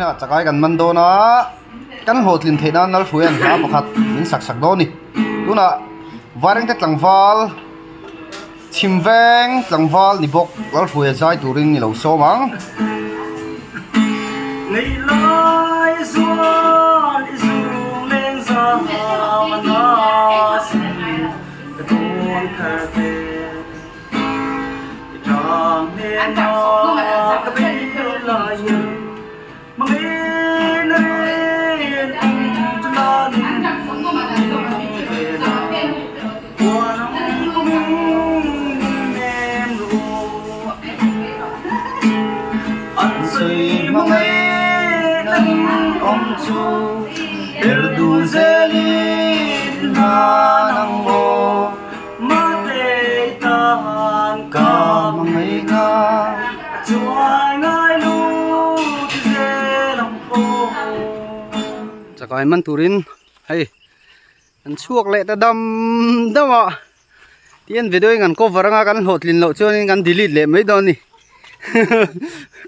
Vawiinah chakai kan man dawn a, kan hlawhtlin theih nan Lalhruaia'n hla pakhat min sak sak dawn a ni. Tunah Vairengte tlangval, chhim veng tlangval ni bawk Lalhruaia zai turin i lo sawm ang. Chakai man turin hei an chhuak leh ta dam dam a tihian video in kan cover anga kan hlawhtlin loh chuanin kan delete leh mai dawn a ni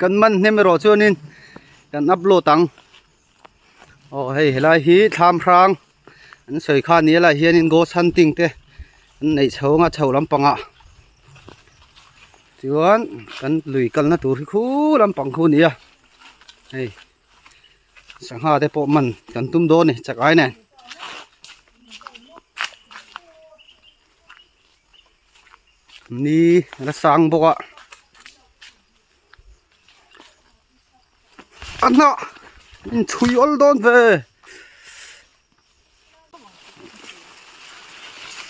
kan man hnem erawh chuanin kan upload ang. Aw hei helai hi thlam hrang an sawi kha ni a lai hianin ghost hunting te an neih chho anga chho lampangah chuan kan lui kalna tur hi khu lampang khu a ni a hei sangha te pawh man kan tum dawn a ni chak ai nen. Ni a sang bawk a. A hnah in chhui awl dawn ve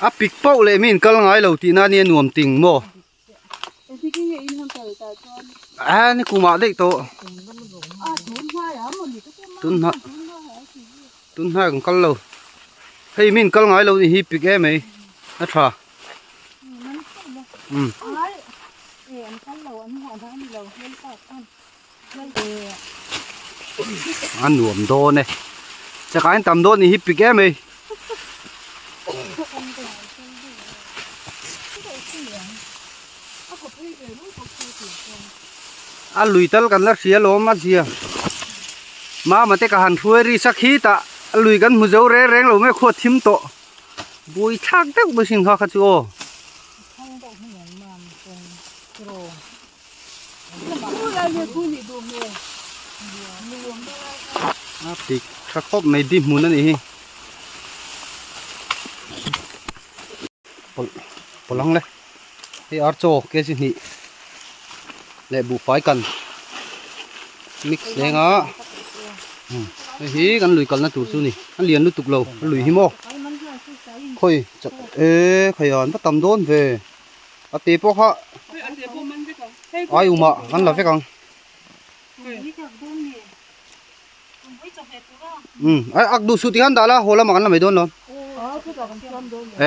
a pik pauh leh mi in kal ngai lo tih na nia nuam ting maw a ni kumah daih tawh tun hma tun hma kan kal lo hei mi in kal ngai lo ni hi pik em mai a tha. A nuam dawn e chakah in tam dawn ni hi pik em mai a lui tal kan la hria lawm a zia mama te ka han hruai ri sak hi tah a lui kan hmu zo reng reng lo mai khuat thim tawh. Bui thlak deuh mai sin kha kha chu aw. A pik tha khawp mai di hmun a nih hi. Pawlh pawlh ang le. Hei archaw kg hnih leh buhfai kan mix leng a hei hi kan lui kalna tur chu ni a lian lutuk lo a lui hi maw khawi chak e khawi an va tam dawn ve a te pawh kha ai umah kan la vek ang um ai ak duh suh tih khan dah la haw lamah kan la mai dawn lo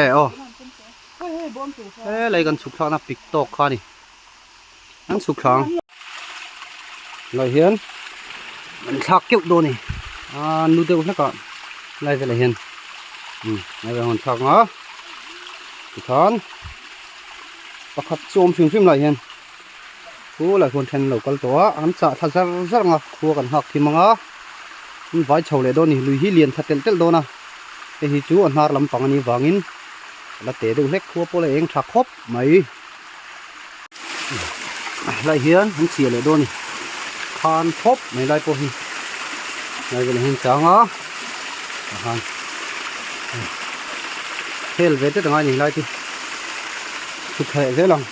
e aw helai kan chhuk thlakna pik tawk kha a ni an chhuk thla ang lai hian an thlak keuh dawn a ni a nu deuh hlek ah lai velah hian um lai velah hian an thlak ang a tikhan pakhat chu a awm hrim hrim lai hian. Chu lai khuan then lo kal tawh a, an chah thla zar zar ang a, khua kan nghak thim ang a, an vai chho leh dawn a ni, lui hi lian tha telh telh dawn a, hei hi chu a hnar lampang a nih vangin a la teh deuh hlek khua pawh la eng tha khawp mai. Lai hian an chhiah leh dawn a ni, khan khawp mai lai pawh hi lai velah hian chang a, tah khan hel ve tlat angai a ni lai chu chhuk thla leh zel ang.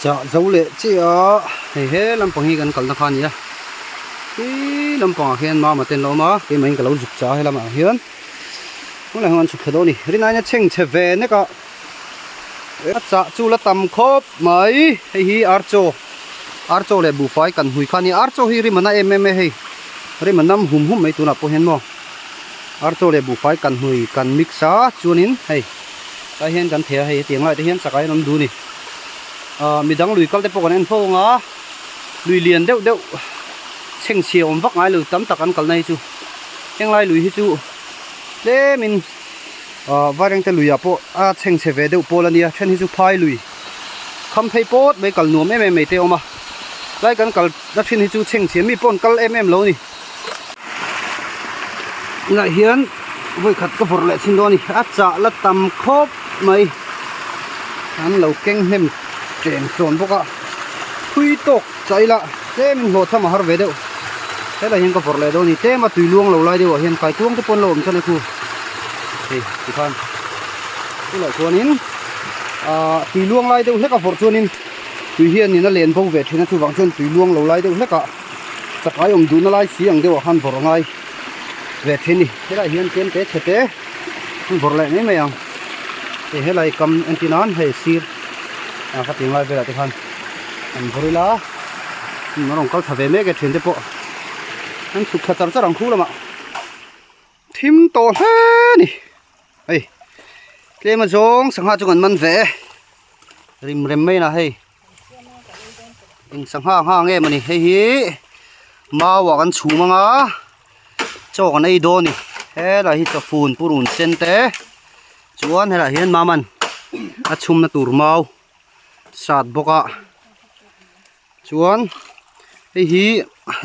Chah zo leh chiah a hei he lampang hi kan kalna kha a ni a khi lampangah khian mama te an lo awm a keimah in ka lo zuk chah a helamah hian tunah hian an chhuk thla dawn a ni rinaiin a chhengchhe ve nek a a chah chu la tam khawp mai hei hi archaw archaw leh buhfai kan hui kha a ni archaw hi rim a na em em e hei rim a nam hum hum mai tunah pawh hian maw archaw leh buhfai kan hui kan mix a chuanin hei. Tlai hian kan thei a hei hetiang lai te hian chakai an awm duh a ni ahh midang lui kal te pawh kan en fo ang a lui lian deuh deuh chhengchhia awm vak ngai lo tam tak an kalna hi chu heng lai lui hi chu tlem in ahh vairengte lui ah pawh a chhengchhe ve deuh pawl a nia then hi chu phai lui kham phei pawt mai kal nuam em em mai te a awm a. Tlai kan kal na thin hi chu chhengchhia mi pawh an kal em em lo a ni. Tunah hian vawi khat ka vawrh leh chhin dawn a ni. A chah la tam khawp mai. An lo keng hnem chen tlawn bawk a. Thui tawk chah ila tlem in hlawh cham a har ve deuh. Helai hian ka vawrh leh dawn a ni. Tlem a tui luang lo lai deuh ah hian kaikuang te pawh an lo awm chuan a khu. Hei tikhan tunah chuanin ah tui luang lai deuh hlek a vawrh chuanin tui hianin a len bo ve thin a chuvang chuan tui luang lo lai deuh hlek ah chakai awm duhna lai si ang deuh ah khan vawrh a ngai ve thin a ni. Helai hian tlem te chhe te an vawrh leh mai mai ang. Hei helai kam entir nan hei sir ah ka tih ngai velah te khan an vawrh ila an rawn kal thla ve mek e thian te pawh an chhuk thla char char ang khu lamah. Thim tawh hle a ni hei tlem a zawng sangha chu kan man ve e rim rem mai na hei eng sangha ngha nge mawni hei hi mau ah kan chhum anga chaw kan ei dawn a ni helai hi chawfun purun sen te chuan helaiah hian maman a chhumna tur mau sat bawk a Chuan hei hi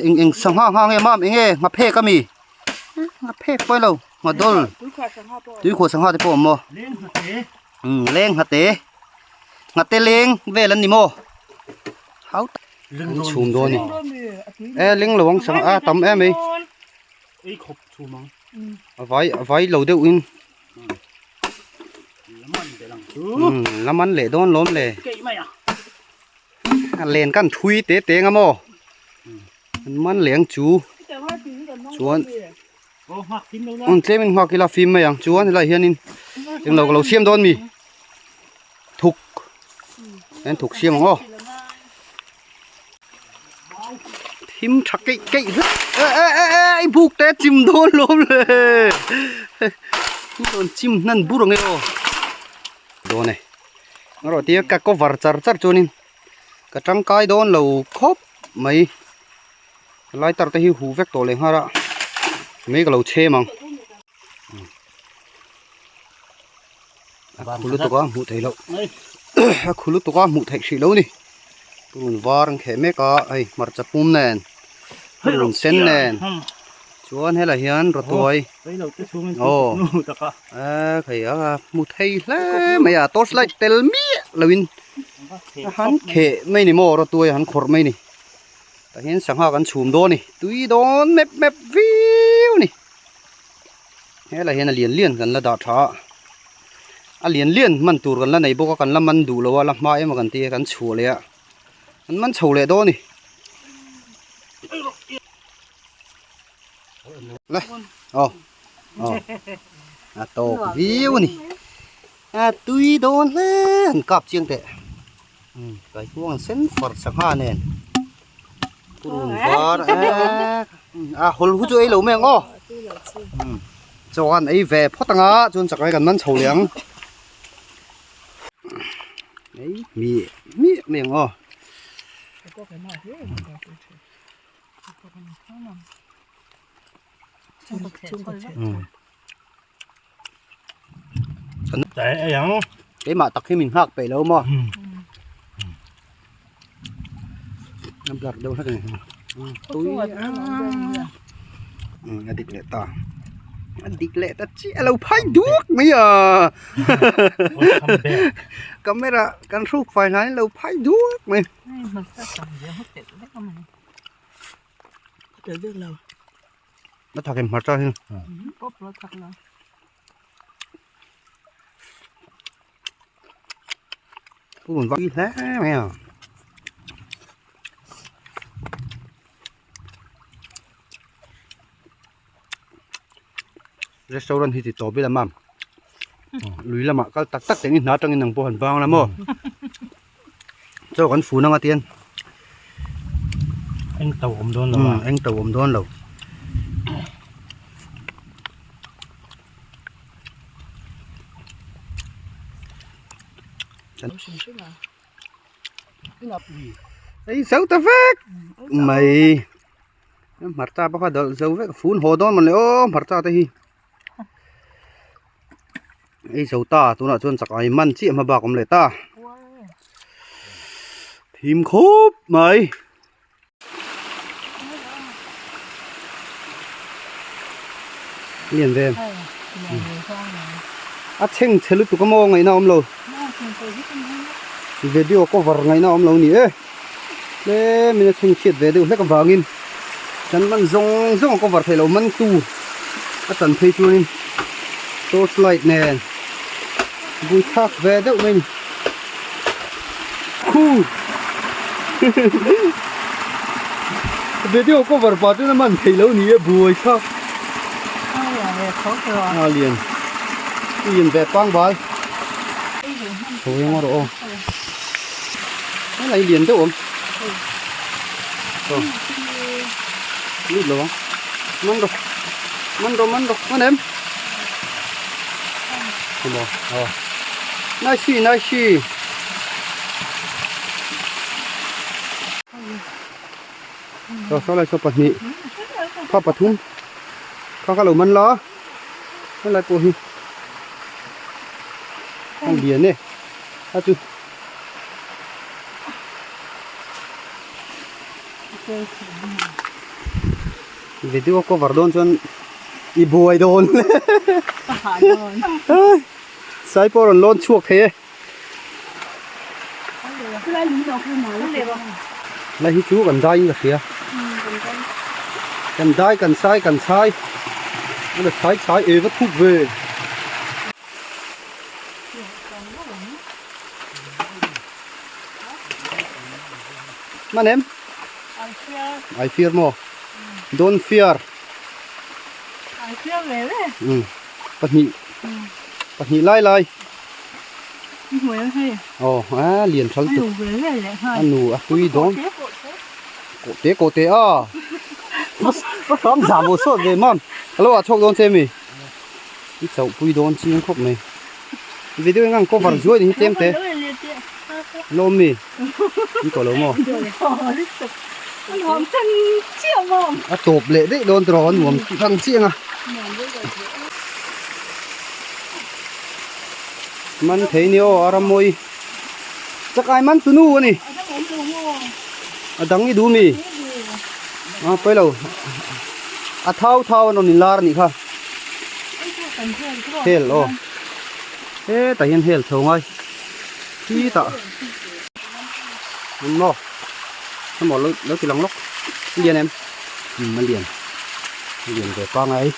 eng eng sangha ngha nge mam eng nge nghaphek ami nghaphek pawh ilo nghadawl tuikhuah sangha te pawh a awm maw umm leng nghate nghate leng vel an ni maw hau tak an chhum dawn a ni e leng lo ang sangha a tam em mai a vai a vai lo deuh in. La man leh dawn lawm le. A len kan thui te te nga maw an man leh ang chu chuan an tlem in nghak ila fim mai ang chuan helai hianin englo ka lo siam dawn mi thuk en thuk siam ang aw thim tha keih keih hle e e e e i buk te chim dawn lawm le rawn chim hnan bur ang e aw dawn e. Erawh tia ka cover char char chuanin ka tangkai dawn lo khawp mai lighter te hi huh vek tawh leh nghal a mei ka lo chhem ang a khu lutuk a hmuh theih loh a khu lutuk a hmuh theih hrih lo a ni purun var an kheh mek a hei hmarcha pum nen purun sen nen chuan helaiah hian rawtuai. Aw a khei a hmu thei hle mai a torch light tel miah lo in a han kheh mai ni maw rawtuai a han khawrh mai ni tah hian sangha kan chhum dawn a ni tui dawn mep mep viau a ni helaiah hian a lian lian kan la dah tha a a lian lian hman tur kan la nei bawk a kan la man duh lo a la hma em a kan ti a kan chhuah leh a an man chho leh dawn a ni. Le aw aw a tawk viau a ni a tui dawn hle an kap chiang teh um kaikuang an sen far sangha nen purun var a hawl hu chu ei lo mai ang aw um chaw an ei ve phawt anga chuan chakai kan man chho leh ang ei mi mi mai ang aw. Keimah tak hi min nghak peih lo maw a blur deuh hlek a ni tui a dik leh ta a dik leh ta chiah a lo phai duak mai a camera kan hruk fai hlai in a lo phai duak mai. A thak in hmarcha hi. Purun vak hle mai a. Restaurant hi ti tawp ila mam. Lui lamah kal tak tak tengin hna atangin ang pawh han bang la maw. Chaw kan fun anga tian. Eng to awm dawn lo a. Eng to awm dawn lo. Ei zo ta vek mai. Hmarcha pawh kha dawlh zo vek fun haw dawn mawn le aw hmarcha te hi ei zo ta tunah chuan chakai man chiah hma bak awm leh ta thim khawp mai. Lian ve em? A chheng chhe lutuk a maw ngaihna awm lo. Video cover ngaihna awm lo ni e. Tlemin a chheng chhiat ve deuh hlek avangin kan man zawng zawng a cover theih loh man tu a tan phei chuanin torch light nen bui thlak ve deuh mai a ni. Khu Video cover pah chuan a man theih loh ni e buai thlak. A lian lian ve pang bal. Chho eng rawh aw. Helai lian deuh awm. Aw. Lut lo ang. Man rawh. Man rawh man rawh man em. Emaw aw. Nice nice. Saw saw lai saw pahnih kha pathum kha ka lo man la helai pawh hi a lian e a chu video cover dawn chuan i buai dawn sai pawh a rawn lawn chhuak thei e. Lai hi chu kan dai in ka hria kan dai kan sai kan chhai a chhai chhai e va thuk ve. Man em? I fear maw? Don't fear. I fear ve ve. Pahnih pahnih lai lai. Aw a lian thal tuk a nu a tui dawn kawh te kawh te a va hram zam aw sawt ve mam ka lo ah chhuak dawn che mi i chauh pui dawn chiang khawp mai video engang cover zuai ni hi tlem te lawm mi i tawh lo maw a tawp leh daih dawn tawh a nuam thang chiang a. Man thei ni aw a rammawi chakai man tu nu a ni a dang i duh mi a pawi lo a thau thau an rawn in lar a nih kha hel aw hetah hian hel chho ngai khitah an maw emaw lo lo ti lang lawk a lian em umm a lian a lian ve pangai.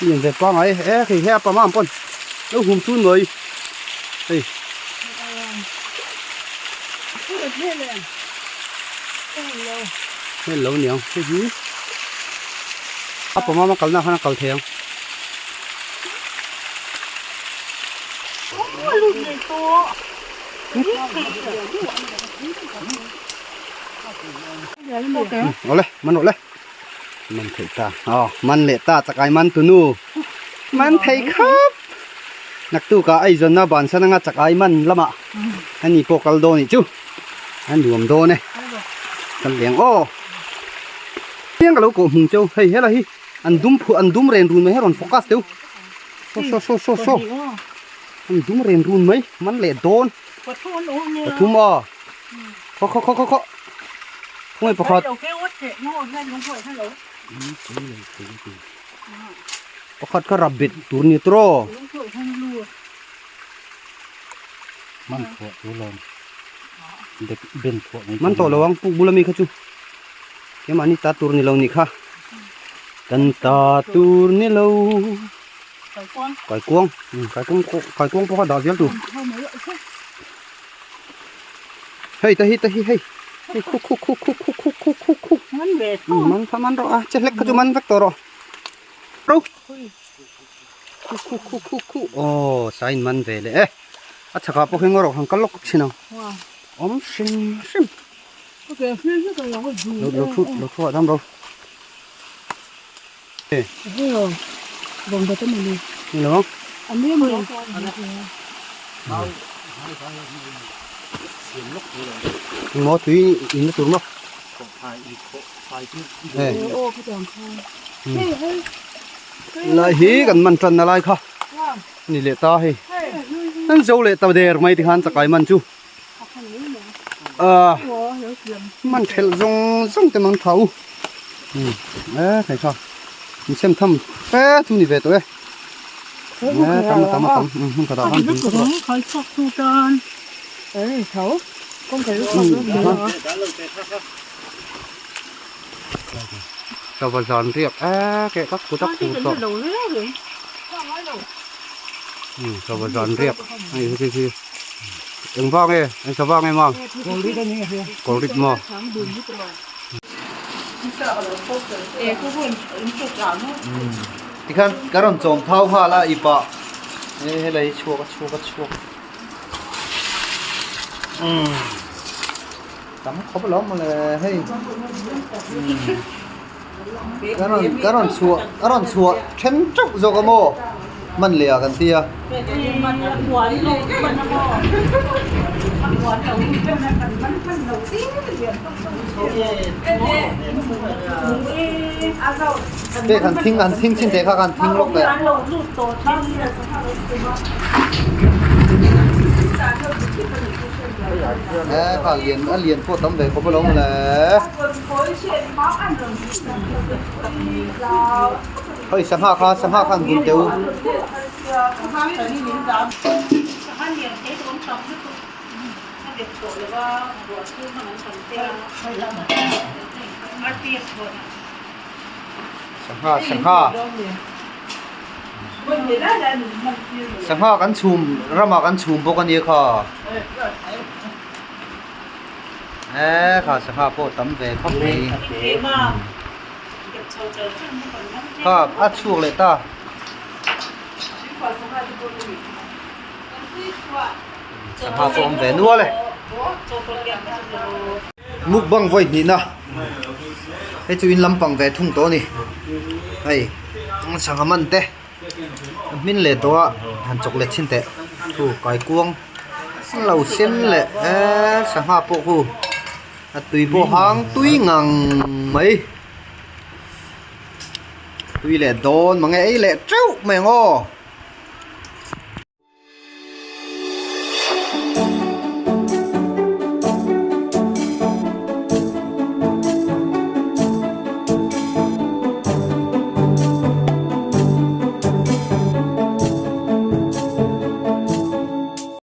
Lian ve pangai e khi he a pama ang pawn lo hum chun mai hei. Hel lo niang hei hi a pama ma kalna khan a kal thei ang. Awle man rawh le. Man thei ta aw man leh ta chakai man tunu man thei khap naktuk ah eizawnna bansan anga chakai man lamah ani pawh kal dawn nih chu a nuam dawn e kan leng aw chiang ka lo kawh hmung cheu hei helai hi an dum phuah an dum ren run mai hi a rawn focus deuh saw saw saw saw saw an dum ren run mai man leh dawn pathum aw khaw khaw khaw khaw khaw Khawngaih pakhat. Pakhat kha rap bet tur ni tawh. Man thuah tur lo. Dek ben thuah mai. Man tawh lo ang puk bula mi kha chu. Keimahni ta tur ni lo ni kha. Kan ta tur ni lo. Kaikuang. Kaikuang kaikuang pawh kha dah zel tur. Hei ta hi ta hi hei hei khu khu khu khu khu khu khu khu khu man ve ừ, man pha man rawh a che hlek kha chu man vek tawh rawh ro khu khu khu khu khu aw sain man ve leh e a chhakah pawh hi ngaw rawh han kal lawk thin ang awm hrim hrim lo lo thu lo thu ah dam ro e ni lo Maw tui in na tur maw lai hi kan man tan na lai kha ni leh ta hei an zo leh ta der mai tikhan chakai man chu a man thelh zawng zawng te mang tha u e thei kha. Insem tham fe chu ni ve tawh e. E tam a tam a tam hmun khatah khan ding tawh. Sava zan riak e keh tak ku tak ku tawh. Sava zan riak hei khi khi eng vang nge eng sava nge maw kawlrit maw. Tikhan ka rawn chawm thau nghal a ip ah he helai hi chhuak a chhuak a chhuak umm tam khawp alawm mawle hei ka rawn ka rawn chhuah ka rawn chhuah then teuh zawk a maw hman leh ah kan tia. Pek han thing han thing chin teh kha khan thing lawk leh. E kha lian a lian pawh tam ve khawp alawm le. Hei sangha kha sangha khan bun teh u. Sangha sangha sangha kan chhum ramah kan chhum bawk a nia kha e kha sangha pawh tam ve khawp mai kha a chhuak leh ta. Sangha pawh awm ve nual e. Mukbang vawi hnihna hei chu in lampang ve thung tawh a ni hei sangha man te a hmin leh tawh a han chawk let chhin teh chu kaikuang lo sen leh eee sangha pawh khu a tui pawh hang tui ngang mai tui leh dawn mange ei leh teuh mai ang aw.